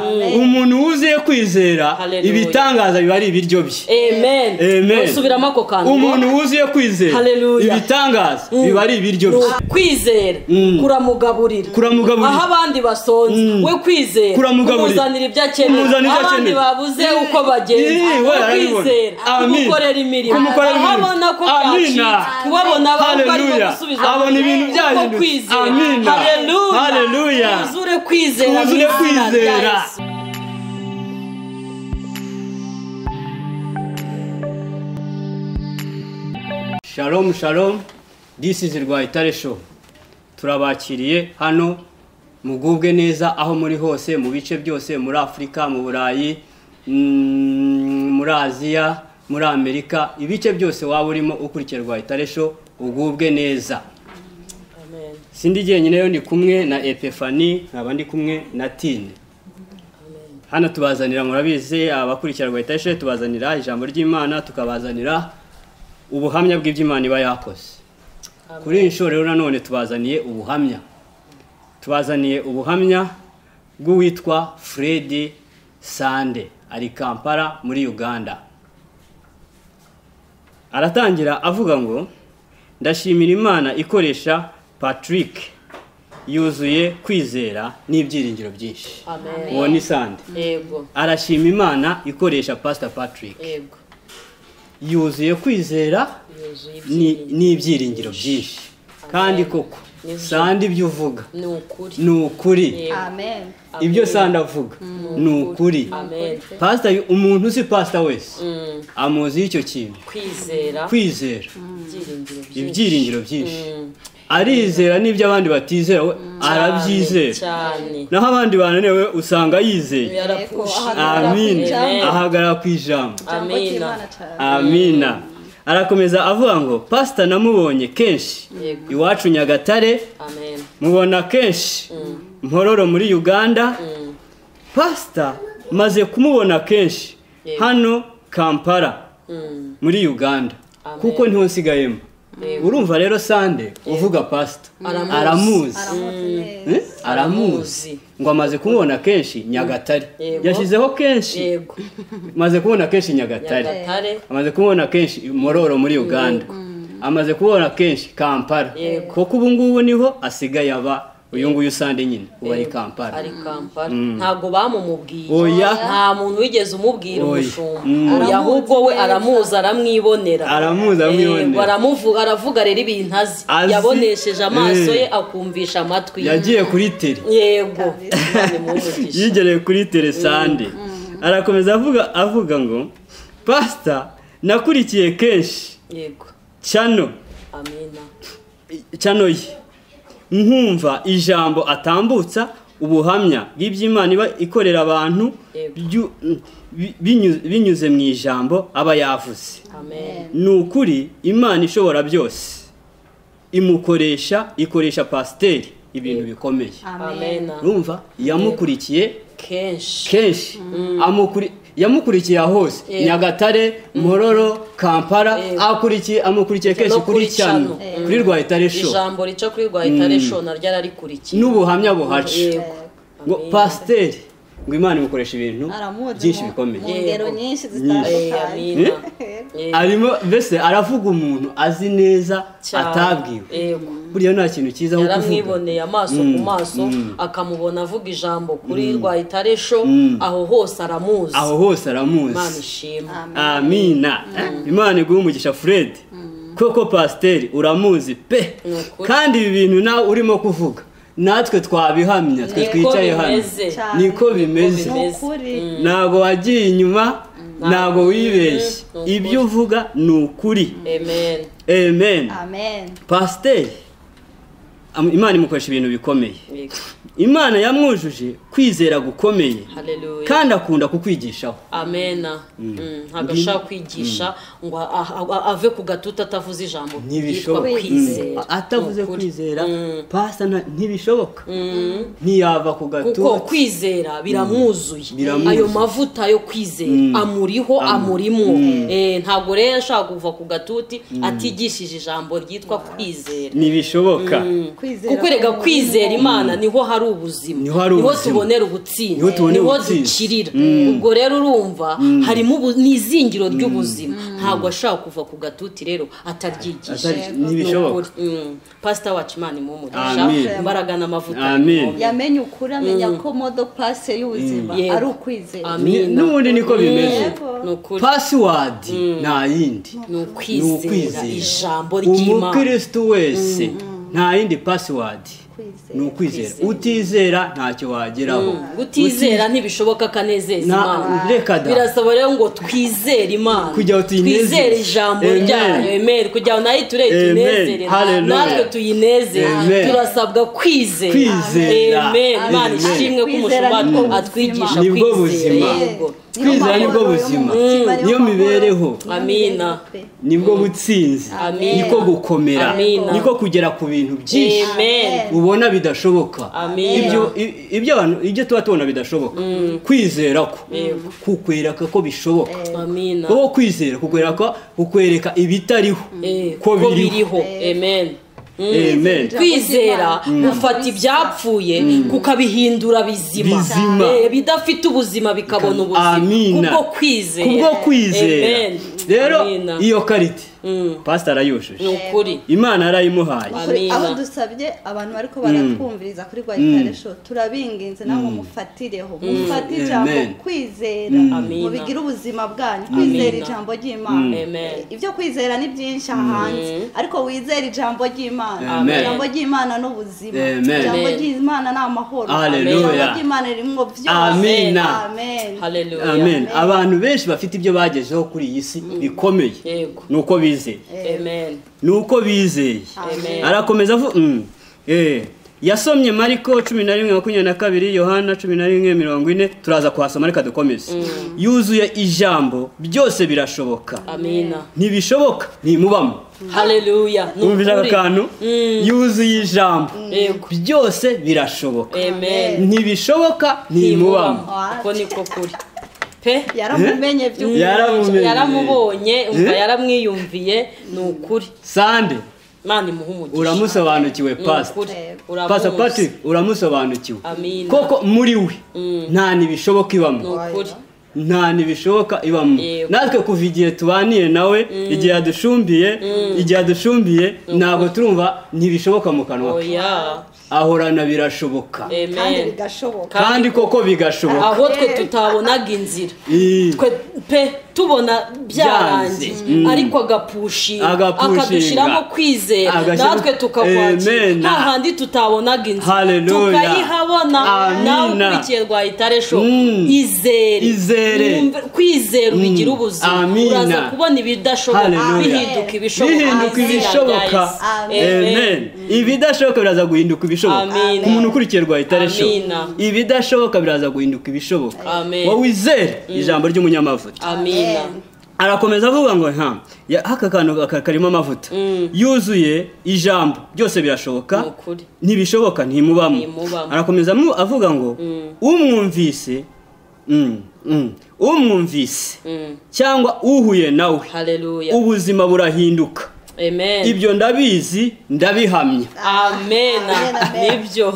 Umuntu wuzuye kwizera ibitangaza biba ari ibiryo bye. Amen. Usubiramo ako kantu. Umuntu wuzuye kwizera ibitangaza biba ari ibiryo bye. Kwizera kuramugaburira. Aho abandi basonze we kwizera kumuzanira ibyo akeneye. Abandi babuze uko bagenda. Kwizera kumukorera imirimo. Abona ko byacitse. Kubabona bari gusubiza. Abona ibintu byahindutse. Amina. Haleluya. Uzure kwizera. Uzure kwizera. Shalom shalom, this is Rwayitare Show. Turabakiriye hano mugubwe neza aho muri hose mu bice byose muri Afrika, mu Burayi, muri Aziya, muri Amerika, ibice byose waba urimo ukurikira Rwayitare Show ugubwe neza. Amen. Sindi jyenyine yo ndi kumwe na Epiphanie, nkaba ndi kumwe na Tine. Amen. Hano tubazanira murabizi abakurikira Rwayitare Show tubazanira ijambo ry'Imana, tukabazanira ubuhamya bw'iby'Imana iba yakoze. Kuri iyi nshuro rero nanone tubazaniye ubuhamya. Tubazaniye ubuhamya bw'uwitwa Fred Sande ari Kampala muri Uganda. Aratangira avuga ngo ndashimira Imana ikoresha Patrick yuzuye kwizera n'ibyiringiro byinshi. Uwo ni Sande. Yego. Arashima Imana ikoresha Pastor Patrick. Yego. Yuzuye kwizera n'ibyiringiro byinshi. Kandi koko Sande ibyo uvuga ni ukuri. Amen. Ibyo Sande avuga ni ukuri. Pastor, umuntu uzi pastor wese amuzi icyo kintu. Kwizera ibyiringiro byinshi. Arizera n'ibyo abandi batizera we arabyizera. Naho abandi bananiwe usanga yizeye. Amin. Ahagarara ku ijambo. Amina. Arakomeza avuga ngo pastor namubonye kenshi iwacu Nyagatare. Amen. Mubona kenshi Mpororo muri Uganda. Pastor maze kumubona kenshi hano Kampala muri Uganda. Kuko ntiho nsigayemo. Urumva rero Sande uvuga pastor aramuzi. Aramuzi ngo amaze kumubona kenshi Nyagatare. Yashizeho kenshi. Amaze kubona kenshi Nyagatare. Amaze kubona kenshi Mororo muri Uganda. Amaze kubona kenshi Kampala. Kuko ubu ngubu niho asigaye aba uyu nguyu Sande nyine uba ari Kampala. Ari Kampala. Ntabwo bamumubwiye. Nta muntu wigeze umubwira umushumba. Ahubwo we aramuzi aramwibonera. Aramuzi aramwibonera. Aramuvuga aravuga rero ibintu azi. Yabonesheje amaso ye akumvisha amatwi. Yagiye kuri tele. Yego. Yigereye kuri tele Sande. Arakomeza avuga ngo pastor nakurikiye kenshi. Yego. Chano. Amina. Chano ye. Nkumva ijambo atambutsa ubuhamya bw'iby'Imana iba ikorera abantu binyuze mu ijambo aba yavuze. Amen. Ni ukuri Imana ishobora byose imukoresha ikoresha pasiteri ibintu bikomeye. Amen. Urumva yamukurikiye kenshi. Yamukurikiye hose Nyagatare, Mpororo, Kampala, amukurikiye kenshi kuri cyano kuri Rwayitare Show. Ijambo rica kuri Rwayitare Show naryo ararikurikiye. N'ubuhamya buhaca. Ngo pasiteri ngo Imana imukoresha ibintu byinshi bikomeye. Ingero nyinshi zitandukanye. Arimo mbese aravuga umuntu azi neza atabwiwe. Buriya nta kintu cyiza aho kuvuga. Yaramwiboneye amaso ku maso akamubona avuga ijambo kuri Rwayitare Show aho hose aramuzi. Aho hose aramuzi. Imana ishimwe. Amina. Imana iguhe umugisha Fred. Koko pasiteri uramuzi pe. Kandi ibi bintu nawe urimo kuvuga natwe twabihamya twe twicaye hano. Niko bimeze. Ntabwo wagiye inyuma, ntabwo wibeshye. Ibyo uvuga ni ukuri. Amen. Amen. Amen. Pasiteri Imana imukoresha ibintu bikomeye. Imana yamwujuje kwizera gukomeye. Kandi akunda kukwigishaho. Amena. Ntabwo ashaka kwigisha ngo ave ku gatuta atavuze ijambo ryitwa kwizera. Atavuze kwizera pastor ntibishoboka. Ntiyava ku gatuta. Kuko kwizera biramwuzuye. Ayo mavuta yo kwizera amuriho amurimo. Ntabwo rero ashaka kuva ku gatuti atigishije ijambo ryitwa kwizera. Ntibishoboka. Kuko erega kwizera Imana niho hari ubuzima, niho tubonera ubutsinzi, niho dukirira. Ubwo rero urumva harimo n'izingiro ry'ubuzima. Ntabwo ashaka kuva ku gatuti rero ataryigisha. Ntibishoboka. Pastor wacu Imana imumugisha imbaraga n'amavuta. Yamenye ukuri, amenya ko modo passe y'ubuzima ari ukwizera. N'ubundi niko bimeze. Password nta yindi, ni ukwizera ijambo ry'Imana. Umukristo wese nta yindi password, ni ukwizera. Utizera ntacyo wageraho. Utizera ntibishoboka kanezeza Imana. Birasaba rero ngo twizere Imana, twizere ijambo ryayo. Amen. Kugira ngo nayo tunezere, natwe tuyinezere. Turasabwa kwizera. Amen. Imana ishimwe ko umushumba atwigisha kwizera. Kwizera nibwo buzima, niyo mibereho. Amina. Nibwo butsinzi, niko gukomera, niko kugera ku bintu byinshi ubona bidashoboka. Ibyo tuba tubona bidashoboka, kwizera ko kukwereka ko bishoboka. Wowe kwizera kukwereka ibitariho ko biriho. Amen. Amen. Kwizera gufata ibyapfuye kukabihindura bizima, bidafite ubuzima bikabona ubuzima, kubwo kwizera. Kubwo kwizera. Rero iyo karite pastor arayujuje. Nukuri Imana arayimuhaye. Aho dusabye abantu bariko baratwumviriza kuri Rwahitare Show, turabinginze namwe mufatireho, mufate ijambo kwizera, mubigire ubuzima bwanyu, kwizera ijambo ry'Imana. Ibyo kwizera ni byinshi hanze, ariko wizera ijambo ry'Imana. Ijambo ry'Imana n'ubuzima, ijambo ry'Imana ni amahoro, ijambo ry'Imana ririmo byose. Amen. Haleluya. Amen. Abantu benshi bafite ibyo bagezeho kuri iyi si bikomeye nuko bizeye. Amen. Nuko bizeye. Arakomeza yasomye Mariko 11:22, Yohana 11:40, turaza kuhasoma reka dukomeze. Yuzuye ijambo, byose birashoboka. Amina. Ntibishoboka ntimubamo. Haleluya. Numvira akantu? Yuzuye ijambo, byose birashoboka. Amen. Ntibishoboka ntimubamo. Uko niko kuri. Pe yaramumenye by'ukuri, yaramubonye, umva yaramwiyumviye, ni ukuri. Sande Imana imuhe umugisha. Uramusobanukiwe pastor. Pastor Patrick uramusobanukiwe. Koko muri we nta nibishoboka ibamo. Nta nibishoboka ibamo. Natwe kuva igihe tubaniye nawe, igihe adusumbiye, ntabwo turumva ntibishoboka mu kanwa. Ahorana birashoboka. Kandi koko bigashoboka. Aho twe tutabonaga inzira, twe pe tubona byarangiye, ariko agapushinga akadushiramo kwizera, natwe tukakwakira hahandi tutabonaga inzira tukayihabona. Nawe ukurikiye Rwahitare Show, izere kwizera ubigira ubuzima, uraza kubona ibidashoboka bihinduka ibishoboka. Amen. Ibidashoboka biraza guhinduka ibishoboka. Ku muntu ukurikiye Rwahitare Show, ibidashoboka biraza guhinduka ibishoboka. Wowe wizere ijambo ry'umunyamavuta. Amina. Arakomeza avuga ngo haka kantu karimo amavuta. Yuzuye ijambo, byose birashoboka, ntibishoboka ntimubamo. Arakomeza avuga ngo umwumvise umwumvise cyangwa uhuye nawe, ubuzima burahinduka. Amen. Ibyo ndabizi, ndabihamya. Amen. Nibyo.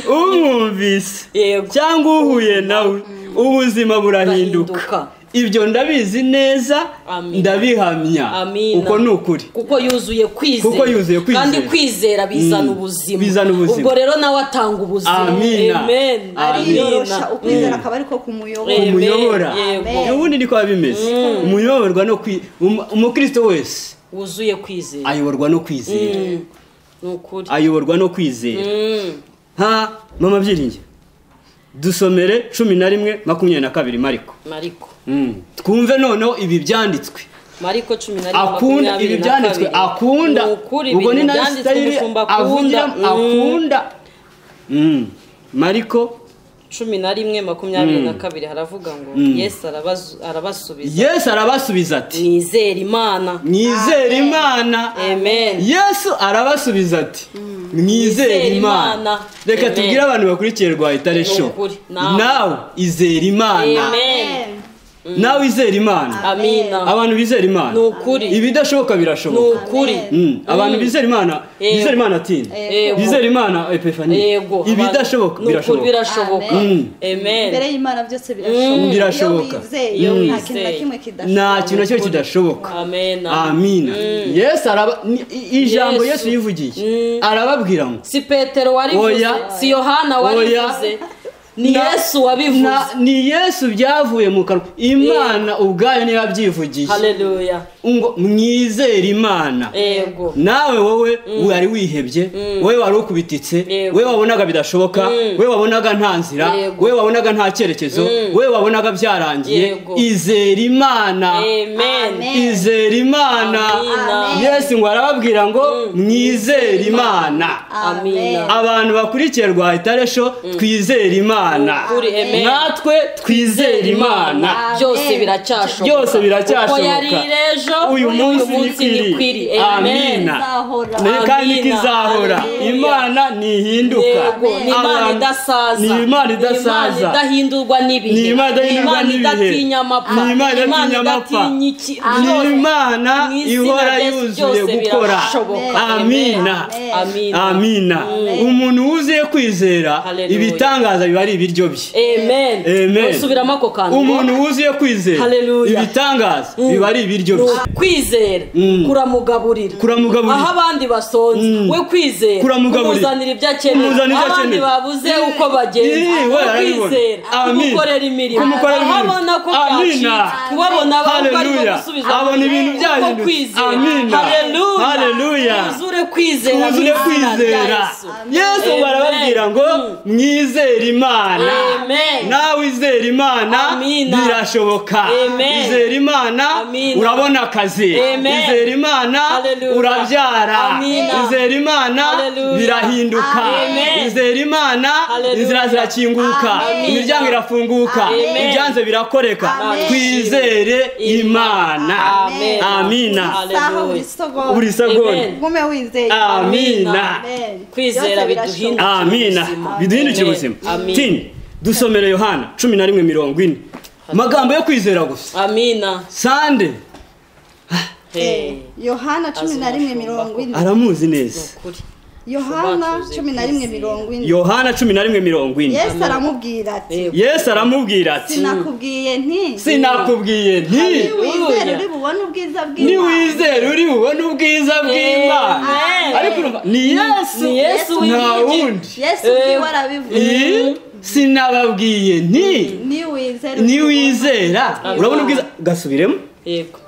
Umwumvise cyangwa uhuye nawe, ubuzima burahinduka. Ibyo ndabizi neza, ndabihamya. Uko ni ukuri. Kuko yuzuye kwizera. Kandi kwizera bizana ubuzima. Ubwo rero nawe atanga ubuzima. Amen. Ariyorosha ukwizera akaba ariko kumuyobora. Ubundi niko bimeze. Umuyoborwa no umukristo wese wuzuye kwizera ayoborwa no kwizera. Nukuri. Ayoborwa no kwizera. Ha mama Byiringiro, dusomere 11:22 Mariko. Mariko. Twumve noneho ibi byanditswe. Mariko 11:22. Akunda ibi byanditswe, akunda. Ubwo ni nayo akunda. Mariko 11:22 haravuga ngo Yesu arabasubiza. Yesu arabasubiza ati mwizere Imana. Mwizere Imana. Amen. Yesu arabasubiza ati mwizere Imana. Reka tubwire abantu bakurikiye Rwahitare Show, nawe izere Imana. Amen. Nawe izera Imana. Amina. Abantu bizera Imana. Nukuri. Ibidashoboka birashoboka. Nukuri. Abantu bizera Imana, bizera Imana ati. Bizera Imana Epiphanie. Ibidashoboka birashoboka. Birashoboka. Amen. Mbere y'Imana byose birashoboka. Birashoboka. Iyo wizeye nta kintu na kimwe kidashoboka. Amen. Amina. Yesu araba ijambo Yesu yivugiye. Arababwira ngo si Petero warivuze, si Yohana warivuze. Ni Yesu wabivuze. Ni Yesu byavuye mu kanwa. Imana ubwayo niyo yabyivugiye. Haleluya. Ngo mwizere Imana. Yego. Nawe wowe wari wihebye, wowe wari ukubititse, wowe wabonaga bidashoboka, wowe wabonaga nta nzira, wowe wabonaga nta cyerekezo, wowe wabonaga byarangiye. Izere Imana. Amen. Izere Imana. Yesu ngo arababwira ngo mwizere Imana. Amina. Abantu bakurikiye Rwahitare Show twizere Imana. Natwe twizere Imana. Byose biracyashoboka. Byose biracyashoboka. Uko yari ejo uyu munsi ni kwiri. Amina. Kandi kizahora. Imana ntihinduka. Ni Imana idasaza. Ni Imana idasaza. Ni Imana idahindurwa n'ibihe. Ni Imana idatinya amapfa. Ni Imana ni Imana ihora yuzuye gukora. Amina. Amina. Umuntu wuzuye kwizera ibitangaza biba ari ibiryo bye. Amen. Amen. Usubiramo ako kantu. Umuntu wuzuye kwizera ibitangaza biba ari ibiryo bye. Kwizera kuramugaburira. Aho abandi basonze we kwizera kumuzanira ibyo akeneye. Abandi babuze uko bagenda we kwizera kumukorera imirimo. Aho abona ko byacitse kubabona barimo gusubiza abona ibintu byahindutse. Amina. Haleluya. Twuzure kwizera. Twuzure kwizera. Yesu barababwira ngo mwizere Imana. Nawe izera Imana birashoboka. Izera Imana urabona akazi. Izera Imana urabyara. Izera Imana birahinduka. Izera Imana inzira zirakinguka, imiryango irafunguka, ibyanze birakoreka. Twizere Imana. Amina. Buri segonda. Gume wizeye. Amina. Kwizera biduhindukira. Amina. Biduhindukira ubuzima. Tini dusomere Yohana 11:40. Magambo yo kwizera gusa. Amina. Sande. Yohana 11:40. Aramuzi neza. Yohana 11:40. Yohana 11:40. Yesu aramubwira ati. Yesu aramubwira ati. Sinakubwiye nti. Sinakubwiye nti. Wizere uri bubone ubwiza bw'Imana. Ni wizere uri bubone ubwiza bw'Imana. Ariko urumva ni Yesu. Ni Yesu nta wundi. Yesu ubwiwe arabivuze. Sinababwiye nti. Ni wizera. Urabona ubwiza gasubiremo. Yego.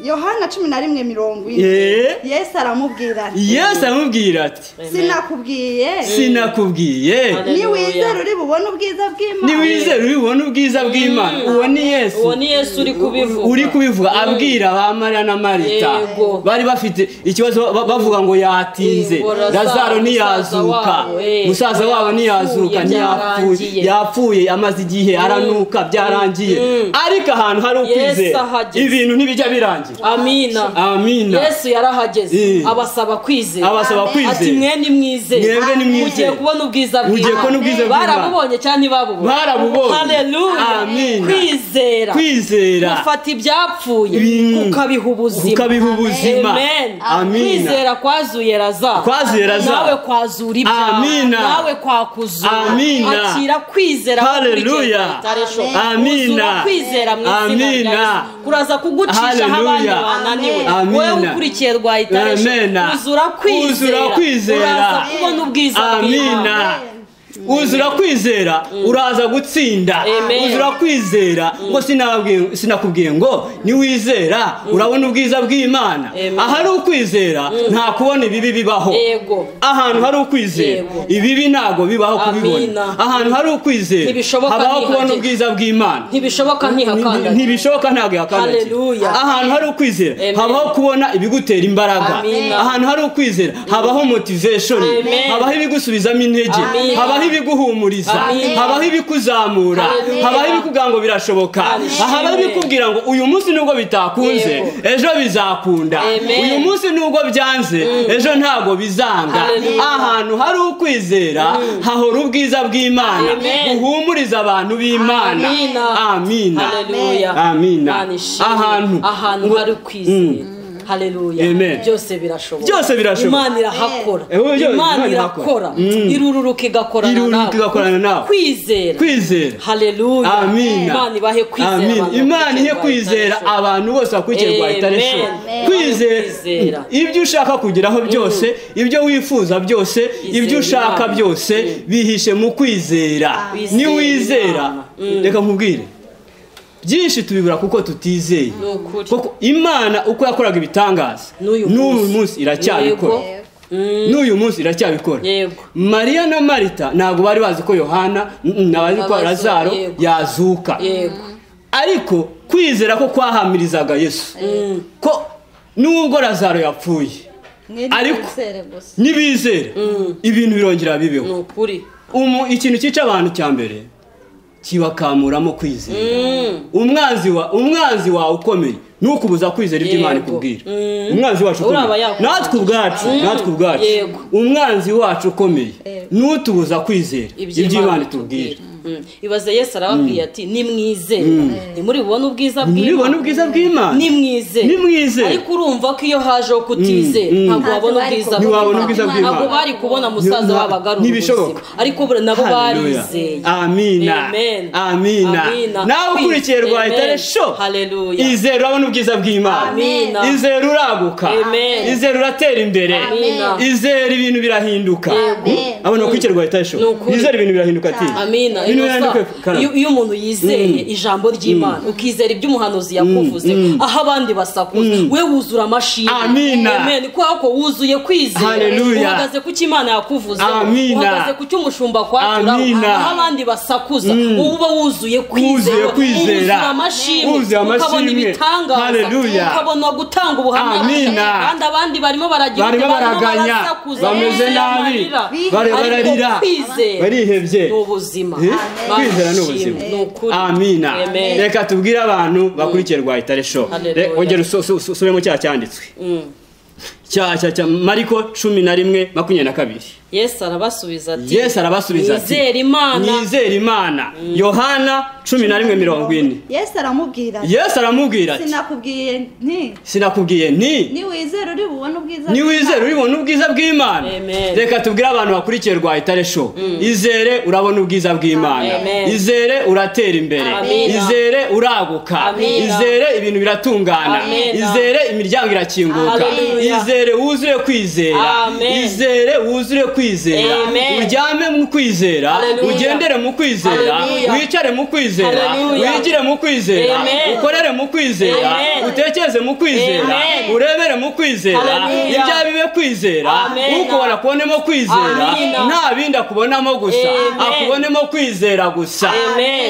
Yohana 11:40. Yesu aramubwira ati. Yesu aramubwira ati. Sinakubwiye. Sinakubwiye. Ni wizere uri bubone ubwiza bw'Imana. Ni wizere uri bubone ubwiza bw'Imana. Uwo ni Yesu. Uwo ni Yesu uri kubivuga. Uri kubivuga abwira ba Mariya na Marita. Bari bafite ikibazo bavuga ngo yatinze. Lazaro ntiyazuka. Musaza wabo ntiyazuka, ntiyapfuye. Yapfuye amaze igihe aranuka byarangiye. Ariko ahantu hari ukwizera ibintu ntibijya birangira. Amina. Amina. Yesu yarahageze abasaba kwizera. Abasaba kwizera. Ati mwe ni mwizere. Mwebwe ni mwizere. Mugiye kubona ubwiza bw'Imana. Barabubonye cyane ntibabubonye. Barabubonye. Haleluya. Amina. Kwizera. Kwizera. Gufata ibyapfuye ukabiha ubuzima. Ukabiha ubuzima. Amen. Amina. Kwizera kwazuye Lazaro. Kwazuye Lazaro. Nawe kwazura ibyawe. Amina. Nawe kwakuzura. Amina. Akira kwizera. Haleluya. Amina. Kwizera mu izina rya Yesu. Kuraza kugucisha abandi bananiwe. Wowe ukurikiye Rwahitare Show uzura kwizera. Uraza kubona ubwiza bw'Imana. Uzura kwizera uraza gutsinda. Uzura kwizera ngo sinakubwiye ngo ni wizera urabona ubwiza bw'Imana. Ahari ukwizera nta kubona ibibi bibaho. Ahantu hari ukwizera ibibi ntago bibaho kubibona. Ahantu hari ukwizera habaho kubona ubwiza bw'Imana. Ntibishoboka ntihakandagira. Ntibishoboka ntago yakandagira. Ahantu hari ukwizera habaho kubona ibigutera imbaraga. Ahantu hari ukwizera habaho motivation, habaho ibigusubizamo intege, habaho ibiguhumuriza, habaho ibikuzamura, habaho ibikubwira ngo birashoboka, habaho ibikubwira ngo uyu munsi nubwo bitakunze ejo bizakunda, uyu munsi nubwo byanze ejo ntago bizanga. Ahantu hari ukwizera hahora ubwiza bw'Imana buhumuriza abantu b'Imana. Amina. Amina. Ahantu hari ukwizera. Haleluya. Byose birashoboka. Byose birashoboka. Imana irahakora. Imana irakora. Irururuka igakorana nawe. Kwizera. Kwizera. Haleluya. Amina. Imana ibahe kwizera. Amina. Imana ihe kwizera abantu bose bakurikiye Rwahitare Show. Kwizera. Ibyo ushaka kugeraho byose, ibyo wifuza byose, ibyo ushaka byose bihishe mu kwizera. Ni wizera. Reka nkubwire. Byinshi tubibura kuko tutizeye. Kuko Imana uko yakoraga ibitangaza n'uyu munsi iracyabikora. N'uyu munsi iracyabikora. Mariya na Marita ntabwo bari bazi ko Yohana nabazi ko Lazaro yazuka. Ariko kwizera ko kwahamirizaga Yesu ko nubwo Lazaro yapfuye ariko nibizera ibintu birongera bibeho. Ikintu cyica abantu cya mbere kibakamuramo kwizera. Umwanzi wawe ukomeye nukubuza kwizera ibyo Imana ikubwira. Umwanzi wacu ukomeye natwe ubwacu umwanzi wacu ukomeye nutubuza kwizera ibyo Imana itubwira. Ibaze Yesu arababwiye ati nimwizere, nimuri bubone ubwiza bw'Imana, nimwizere. Ariko urumva ko iyo haje kutizera ntabwo wabona ubwiza bw'Imana, ntabwo bari kubona musaza wabagaruka, ariko nabo barizeye. Amina. Amina. Nawe ukurikiye Rwahitare Show, izere urabona ubwiza bw'Imana, izere uraguka, izere uratera imbere, izere ibintu birahinduka. Abona ukurikiye Rwahitare Show, izere ibintu birahinduka ati amina. Iyo umuntu yizeye ijambo ry'Imana, ukizera ibyo umuhanuzi yakuvuze, aho abandi basakuza we wuzura amashimwe. Amen. Kuko wuzuye kwizera, uhagaze ku cyo Imana yakuvuze, uhagaze ku cyo umushumba kwatura, aho abandi basakuza uba wuzuye kwizera, wuzura amashimwe, ukabona ibitangaza, ukabona gutanga ubuhamya. Kandi abandi barimo baragira baraganya, bameze nabi, bararira, barihebye. Ni ubuzima. Kwizera ni ubuzima. Amina. Reka tubwire abantu bakurikiye Rwahitare Show. Ongera usubiremo cya cyanditswe. Cya Mariko 11:22. Yesu arabasubiza ati, Nizere Imana. Nizere Imana. Yohana 11:40. Yesu aramubwira ati, Sinakubwiye nti niwizera uri bubone ubwiza bw'Imana. Reka tubwire abantu bakurikiye Rwahitare Show, izere urabona ubwiza bw'Imana, izere uratera imbere, izere uraguka, izere ibintu biratungana, izere imiryango irakinguka, izere wuzure kwizera, izere wuzure kwizera, uryame mu kwizera, ugendere mu kwizera, wicare mu kwizera, wigire mu kwizera, ukorere mu kwizera, utekereze mu kwizera, urebere mu kwizera, ibya bibe kwizera, uko barakubonemo kwizera, nta bindi akubonamo gusa, akubonemo kwizera gusa.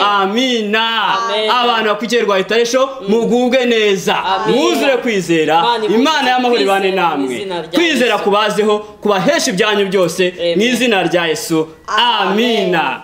Amina. Abantu bakurikiye Rwahitare Show mugubwe neza, mwuzure kwizera, Imana y'amahoro ibane namwe. Kwizera kubazeho, kubahesha ibyanyu byose mu izina rya Yesu. Amina.